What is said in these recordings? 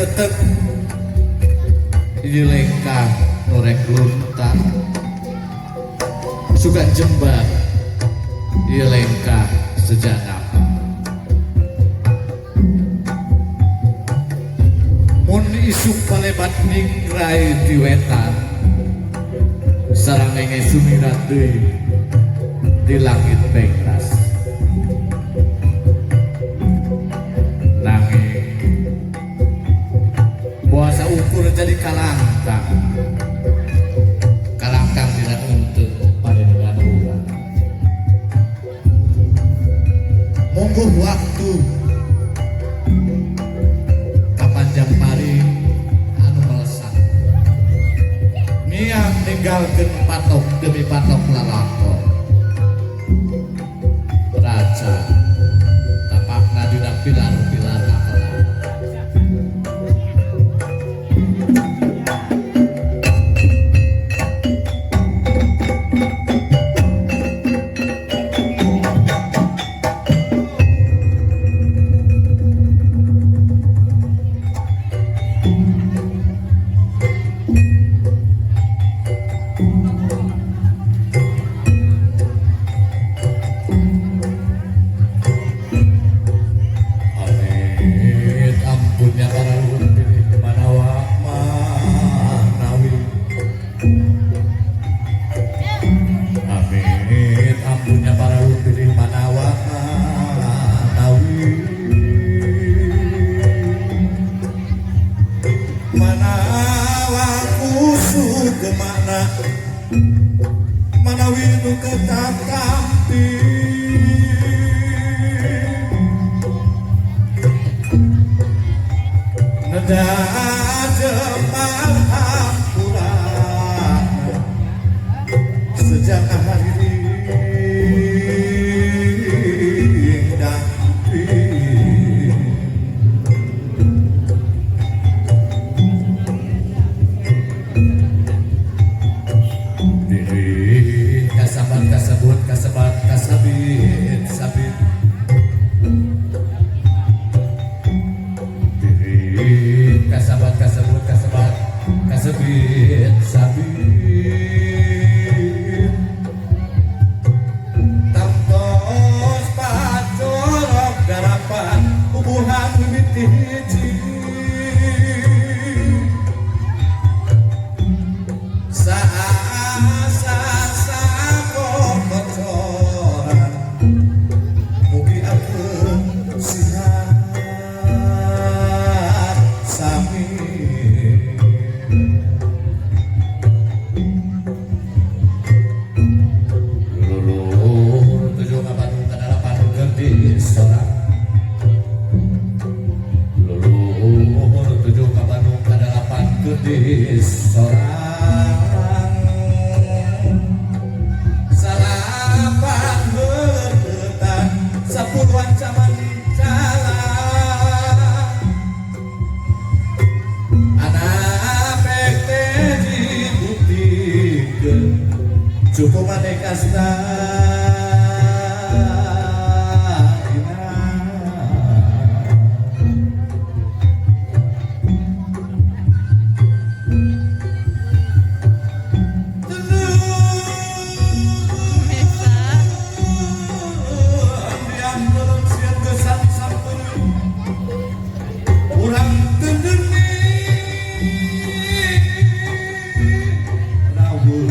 Ketek ieu lengkah norek luntang, suka jembar ieu lengkah sejak apa. Mun isuk palebat ningrai di wetan, sarangenge sumirat deui di langit pengras. Nanging puasa ukur jadi kalangkang, kalangkang dina untuk panjenengan urang. Monggo waktu kapanjang pari anu melesat, miang ninggalkeun patok demi patok lalakon raja tapakna dina pilar-pilar akhlak. Amit ampunnya para luhur pilih manawa manawi. Amit ampunnya para luhur pilih manawa manawi. Manawa kusuk kemana, manawi nu ketatampi. Neda jemar hampura sejak hari dampi. Diri kasabat kasebut kasebat kasabit sabit. Diri kasabat kasebut kasebat kasebit sabit. Tamtos pacorok garapan ubuhan mimiti hiji. Saasa sakokocoran mugi ageng sihat sami. Luluhur tujuh ngabandung kadalapan gerdis sorang. Luluhur tujuh ngabandung kadalapan gerdis sorang. Salapan heueutan 10 ancaman cala. Anak teh dibuktikeun cukup maneh kasta. Urang tendeni rawuh.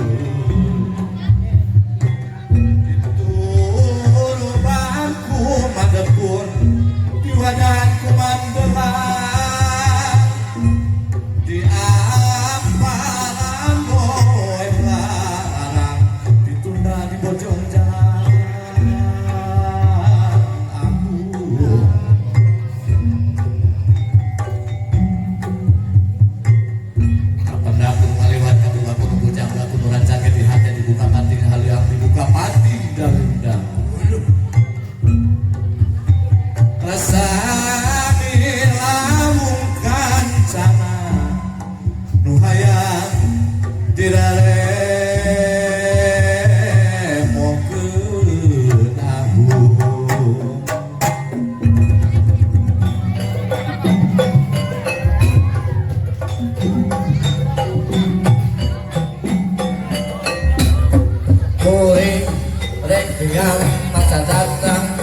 miang masa datang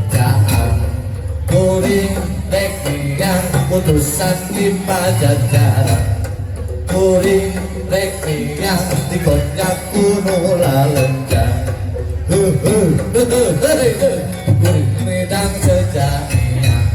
jaang kuring rek miang utusan di Pajajaran kuring rek miang dikonyak kuno lalenjang hu hu hu hu hu hu kuring midang sejak miang.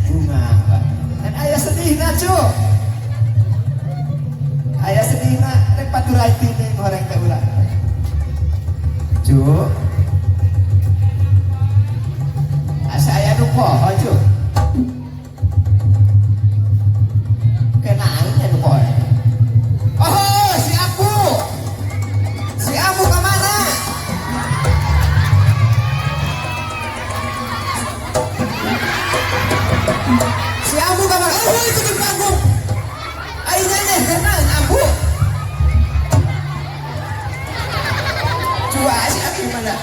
Bunga dan ayah sedih na cu, ayah sedih na rek paturai tini goreng teh ulah cu. Asa aya nu poho cu, kenaan ya nu poho. Oh, si Abu, si Abu kemana? Si Abu kemana? Oh, itu di panggung. Ayo nyanyi kenaan Abu. Coba si Abu mana?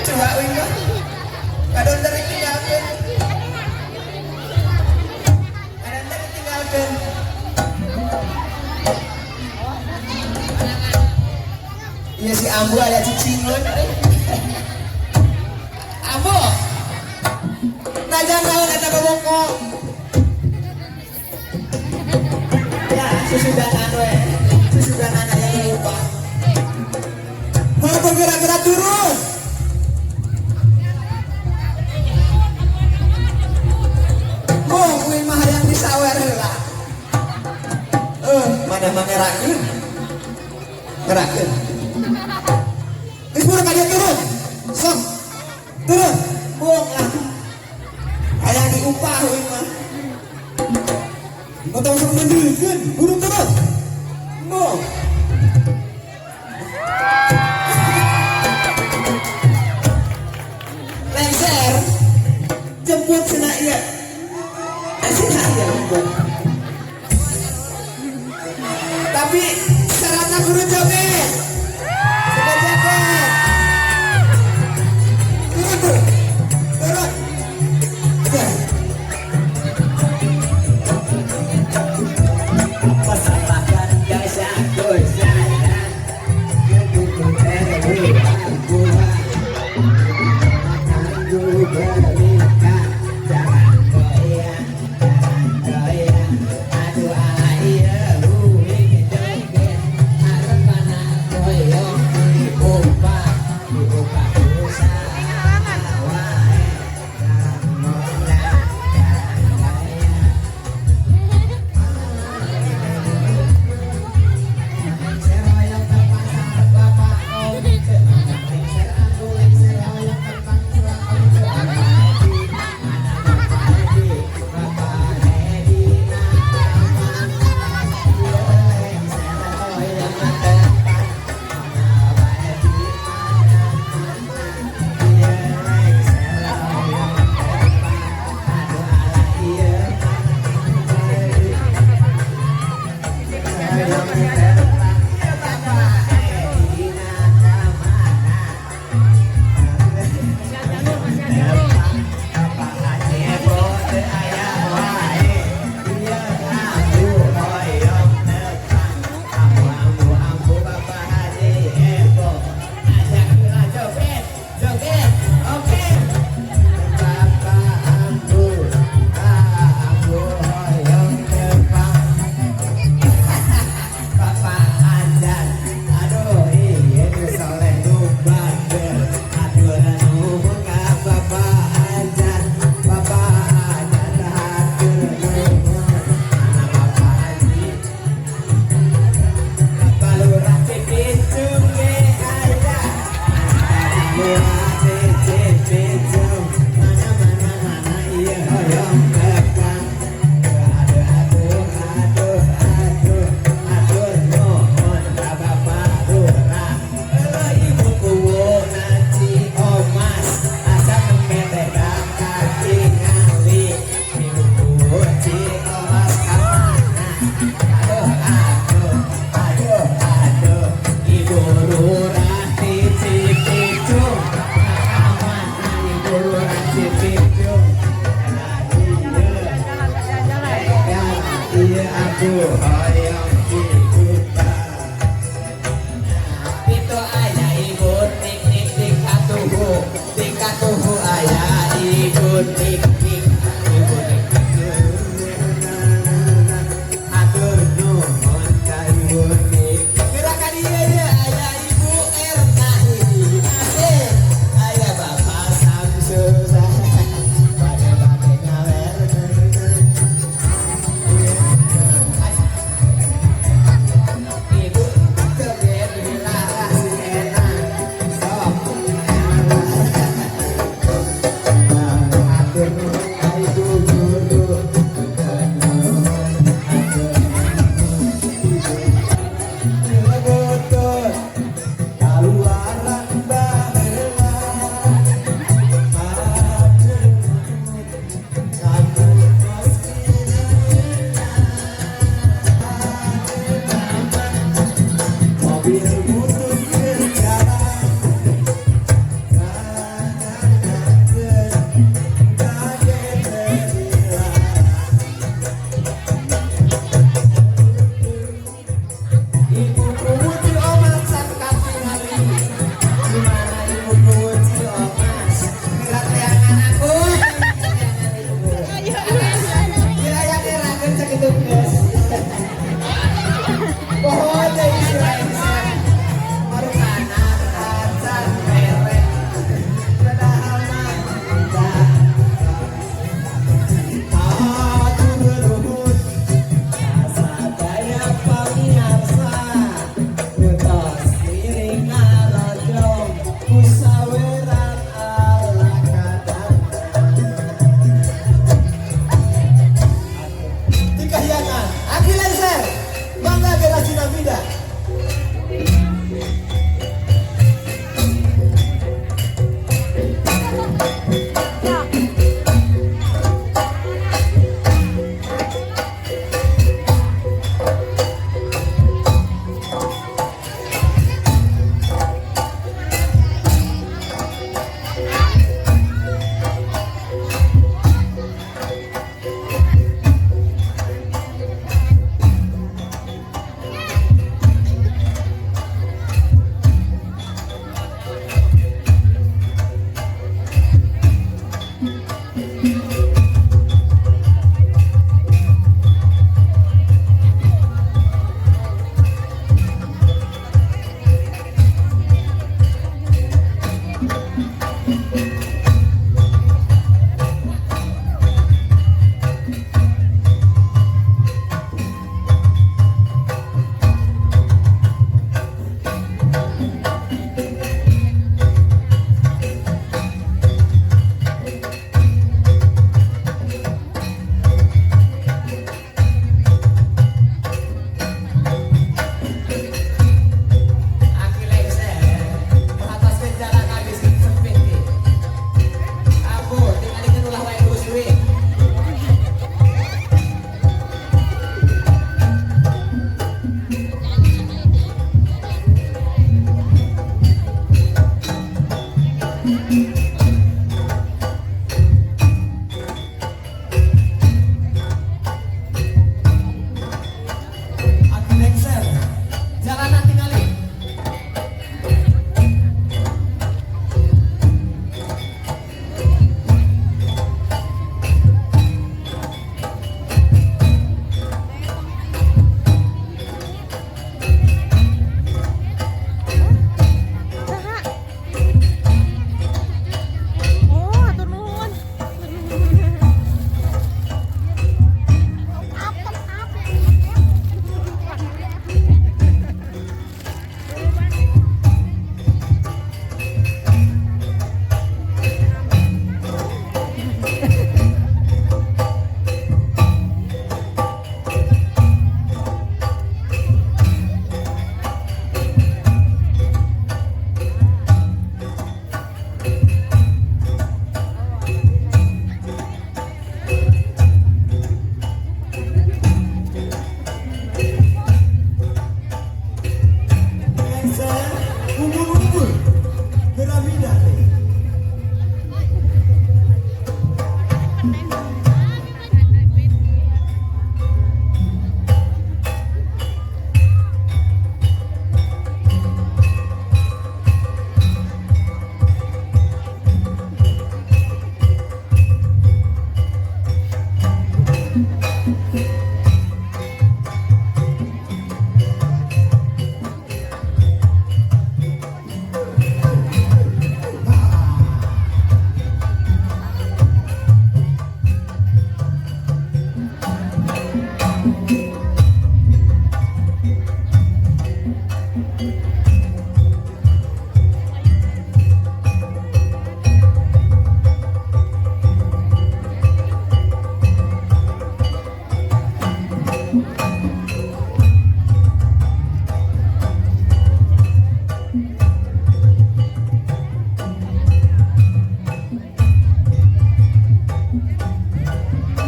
Coba wingga. Kadon dari tinggalkan. Kadon dari tinggalkan. Iya si Ambu ada cicingun. Ambu. Najan naon eta boboko. Ya, susudanan we. Susudanan aya lupa. Mau bergerak-gerak turun. Mau kuing mah hayang disawer heula. Eh, mana mah ngerakeun. Ngerakeun. Geus buru ka dieu turun. Sok. Turun. Buang lah. Hayang diupah uing mah. Otong sok mendeukeun, buru turun. Buang. Lengser. Jemput cenah ieu. Cenah ieu jemput. Tapi syaratnya kudu joget. Sudah joget. Turun turun. Turun. Udah.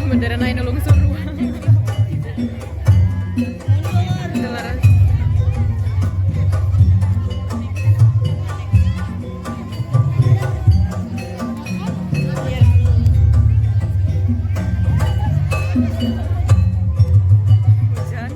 Beneran aja nulung suruh. Hujan.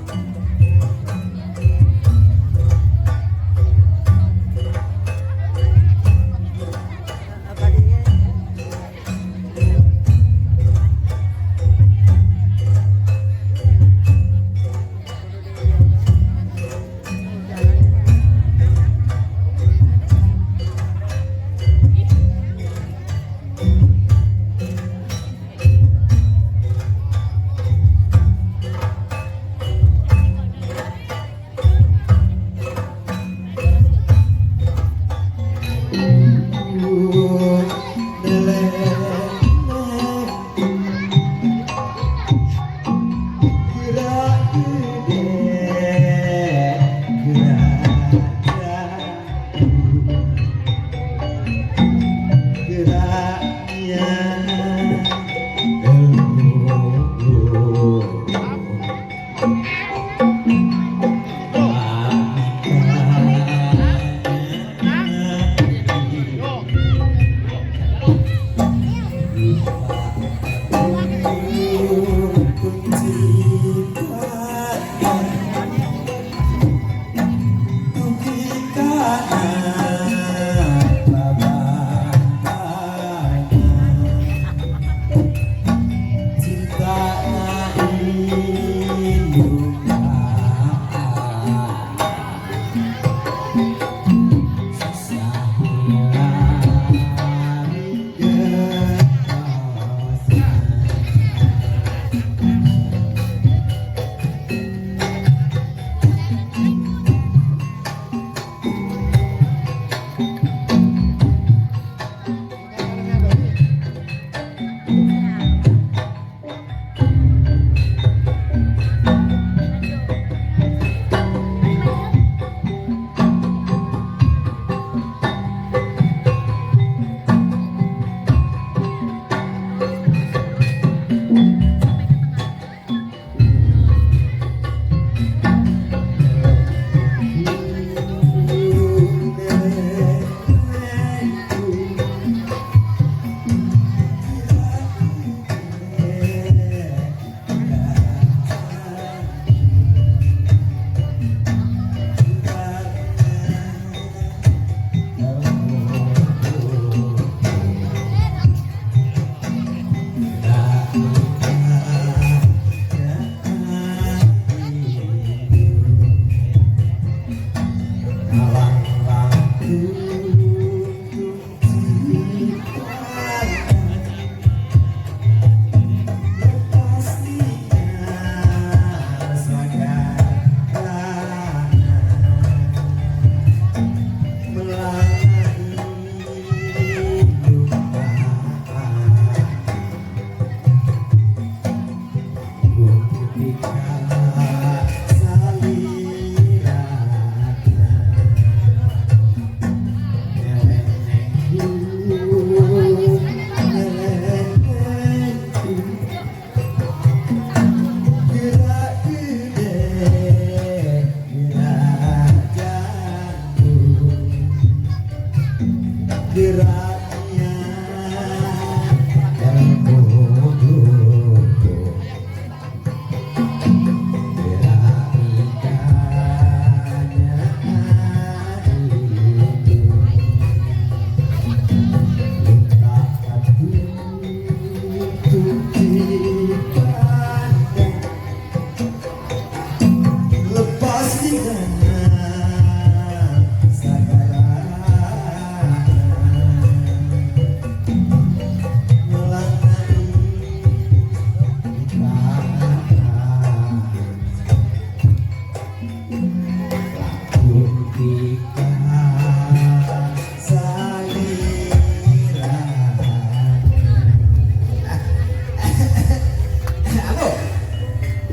Halo.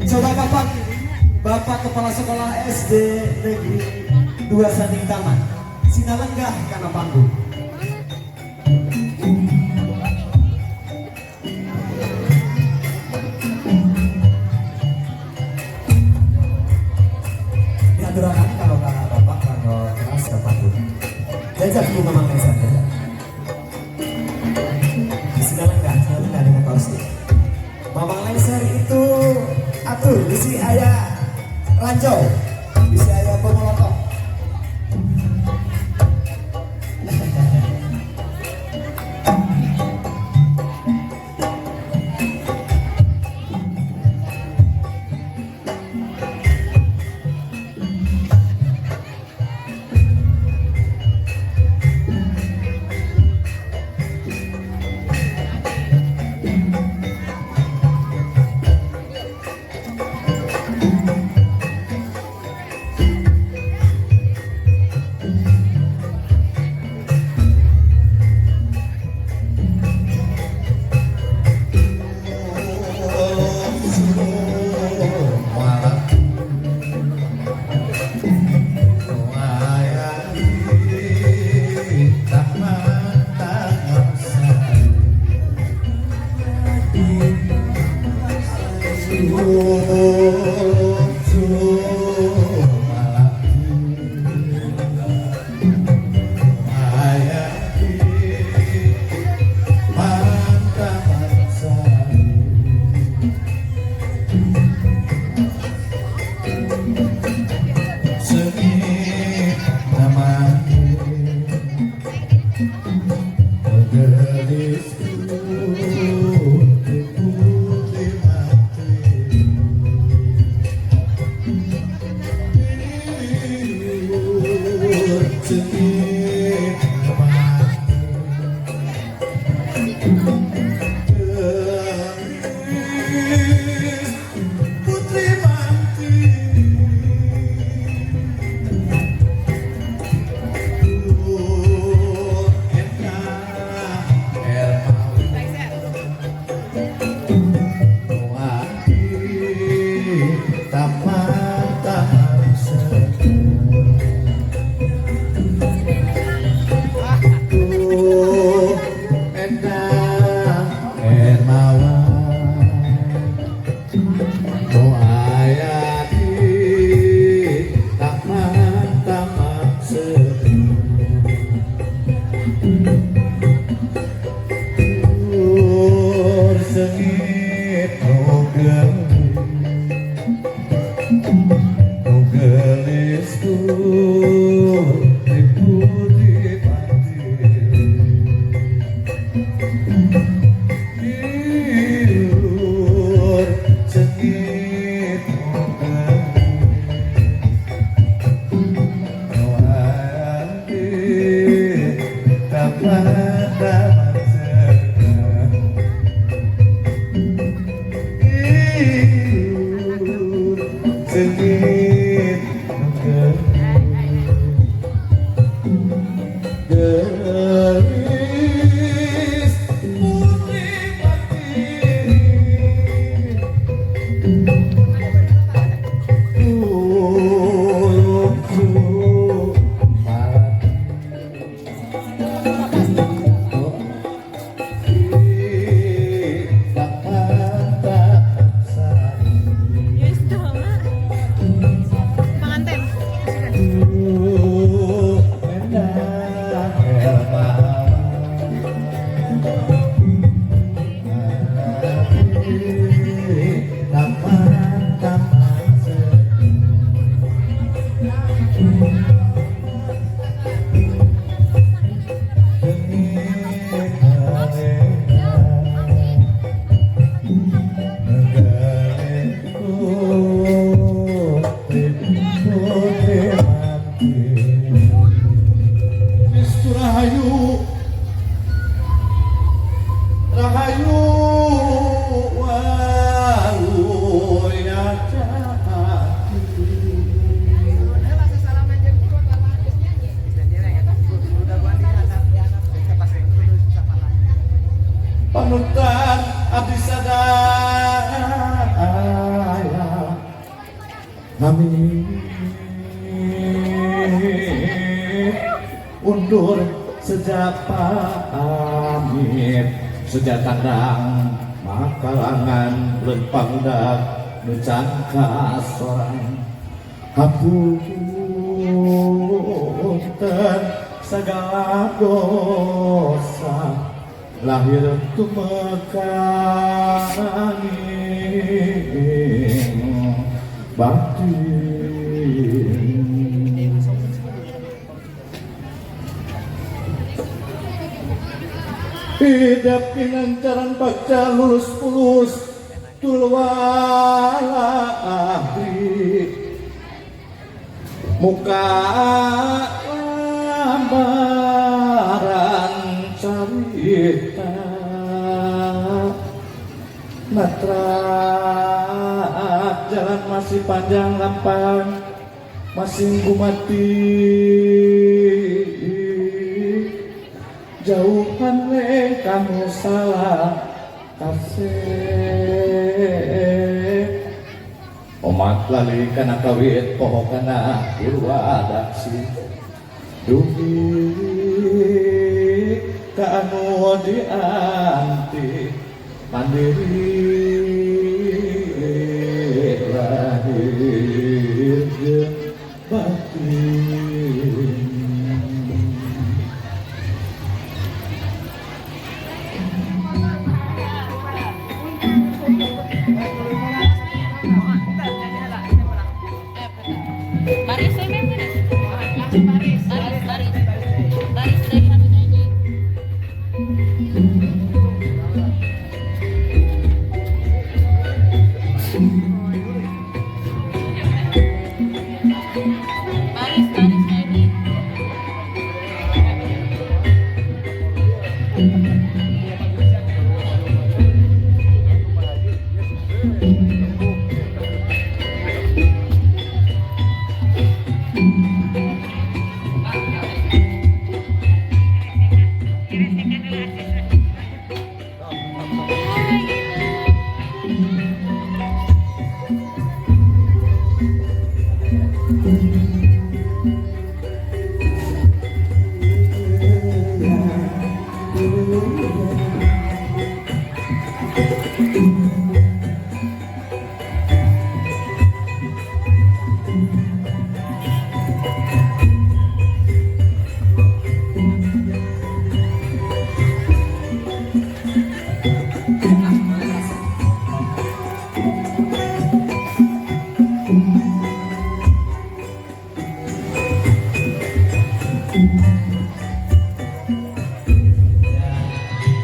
Coba Bapak, Bapak Kepala Sekolah SD Negeri 2 Sanding Taman, Sinalenggah karena panggung. Lur, bisi aya ranjau, bisi aya bom molotov. Panutan abdi sadaya kami undur sejak pamit sejak tandang makalangan lempang dak nu cangka sorang hapunten segala dosa lahir tumekaning. batin. Hidup kinancaran bagja lulus pulus tulwala ahli muka lambaran carita natrat jalan masih panjang lampang masih gumati jauhan leng kamu salah kasih omat lali kana kawit poho kana purwadaksi dugi ka anu dianti mandiri lahir jeung batin. Baris saya memang. Baris, baris, baris. Baris dari anu nyanyi. Baris, baris nyanyi.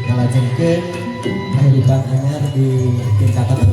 Ngalajengkeun kehidupan anyar di tingkatan.